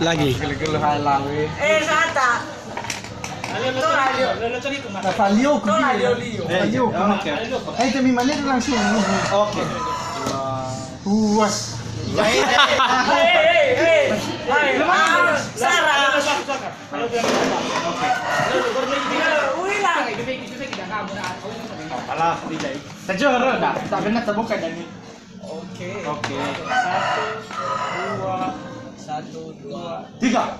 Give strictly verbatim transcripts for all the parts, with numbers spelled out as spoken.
Lagi. Gelo-gelo hai lawe. Eh, sata. Tola lio. Falio ku. Tola lio lio. Falio ku. Oke. Eh, te mi mane langsung. Oke. Puas. Hei, hei, hei. Hai, Sarah. Uilang. Alah, tidak. Saja orang dah. Tak pernah terbuka dan ni. Oke. Oke. Satu, dua, satu, dua, tiga.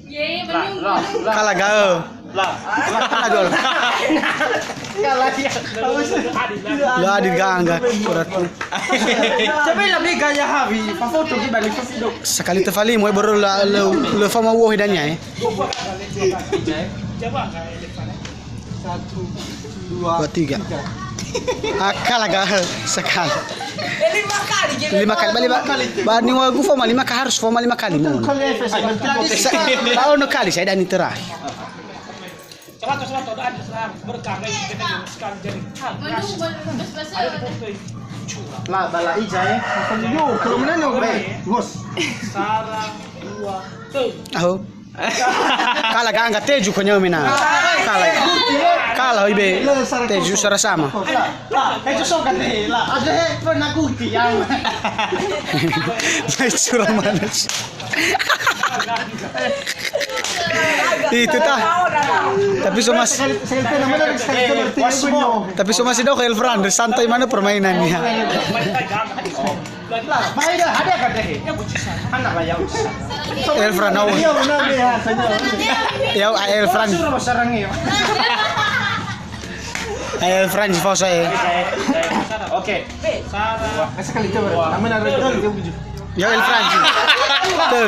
Ye, belum, belum. Kalah gaul. Lah. Kalah gaul. Kalah ya. Lah, digangga. Berat. Coba lebih gaya Hawi. Fa foto kita balik fa video. Sakali tefali mo baru la le le fa mau wohi dania, eh. Satu, dua, tiga. Ah, kalah gah sekali. Eh, lima kali, gitu. Lima kali, balik, Pak. Ba niŵa'ögu foma lima kali, harus foma lima kali, mohon. Sa-, ba ono kali, saya dani terakhir. Lah, bala ija, eh. Yo, kalau mana lo, eh, bos. Aho. Kalah gangga teju ko nyau mena. Kalah. Kalah ibe. Teju sara sama. Lah, lah. Teju so kan deh. Lah, ada he pernah kuti yang. Mai curang mana sih? Itu tah. Tapi so mas. Tapi so masih dok Elfran, santai mana permainannya. Lah, bahaya ada kan deh? Anak lah ya. Elfran, au. Iya, benar ya, saya. Ya, Elfran. Suruh sarang ya. Elfran, si fosa ya. Oke. Wah, sekali coba. Nama nak betul dia bujuk. Ya, Elfran. Betul.